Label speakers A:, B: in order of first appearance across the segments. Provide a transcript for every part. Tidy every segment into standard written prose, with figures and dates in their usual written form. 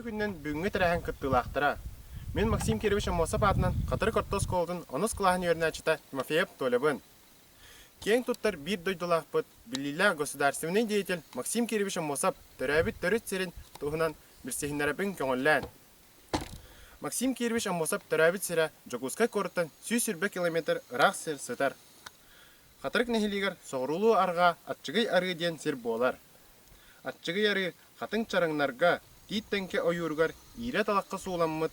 A: Үтүө күнүнэн бүгүҥҥү тэрээһин кыттыылаахтара. Мин Максим Кирович Аммосов аатынан Хатырык орто оскуолатын онус кылааһын үөрэнээччитэ Тимофеев Толябын. Киэҥ туттар биир дойдулаахпыт, биллиилээх государственнай деятель Максим Кирович Аммосов төрөөбүт төрүт сирин туһунан билсиһиннэрэбин көҥүллээн. Максим Кирович Аммосов төрөөбүт сирэ Дьокуускай куораттан 120 километр ыраах сир сытар. Хатырык нэһилиэгэр соҕуруулуу-арҕаа Аччыгый Арыы диэн сир буолар. Аччыгый Арыы хатыҥ чараҥнарга, тиит тэҥкэ ойууругар иирэ талахха сууламмыт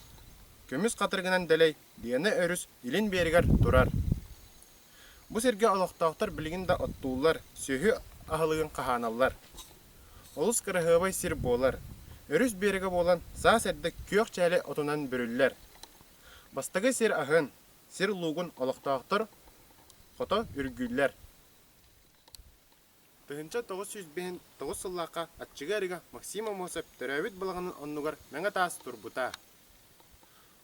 A: көмүс хатырыгынан дэлэй Лена өрүс илин биэригэр турар. Бу сиргэ олохтоохтор билигин да оттууллар, сүөһү аһылыгын хаһааналлар. Олус кыраһыабай сир буолар. Өрүс биэрэгэ буолан саас эрдэ күөх чээлэй отунан бүрүллэр. Бастакы сир аһын, сир луугун олохтоохтор хото үргүүллэр. 1959 сыллаахха Аччыгый Арыыга Максим Аммосов төрөөбүт балаҕанын оннугар мэҥэ таас турбута.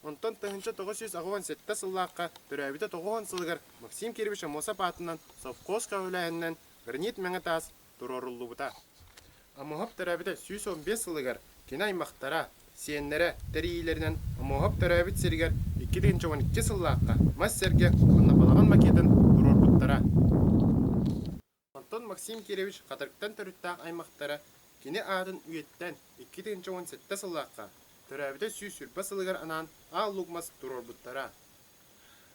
A: Онтон 1987 сыллаахха төрөөбүтэ 90 сылыгар Максим Кирович Аммосов аатынан совхоз көҕүлээһининэн гранит мэҥэ таас туруоруллубута. Аммосов төрөөбүтэ 115 сылыгар кини аймахтара, сиэннэрэ тэрийиилэринэн Омуоһап төрөөбүт сиригэр 2012 сыллаахха мас сэргэ уонна балаҕан макетын туруорбуттара. Онтон Максим Кирович Хатырыктан төрүттээх аймахтара кини аатын үйэттэн 2017 сыллаахха төрөөбүтэ 120 сылыгар анаан Аал Луук мас туруорбуттара.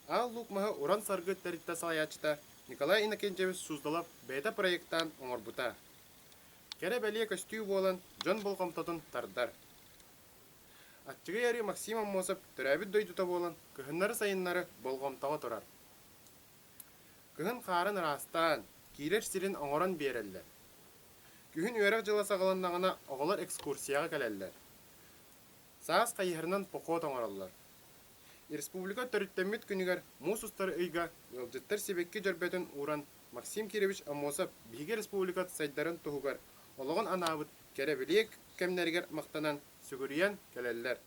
A: Аал Луук маһы Уран Саргы тэрилтэ салайааччыта Николай Иннокентьевич Суздалов бэйэтэ проектаан оҥорбута. Кэрэ-бэлиэ көстүү буолан дьон болҕомтотун тардар. Аччыгый Арыы Максим Аммосов төрөөбүт дойдута буолан кыһыннары-сайыннары болҕомтоҕо турар. Кыһын хаарын ыраастаан, киирэр сирин оҥорон биэрэллэр. Күһүн үөрэх дьыла саҕаланнаҕына оҕолор экскурсияҕа кэлэллэр. Саас хайыһарынан поход оҥороллор. Республика төрүттэммит күнүгэр муус устар ыйга ыалдьыттар сибэкки дьөрбөтүн ууран Максим Кирович Аммосов биһиги республика сайдарын туһугар олоҕун анаабыт кэрэ-бэлиэ кэмнэригэр махтанан, сүгүрүйэн кэлэллэр.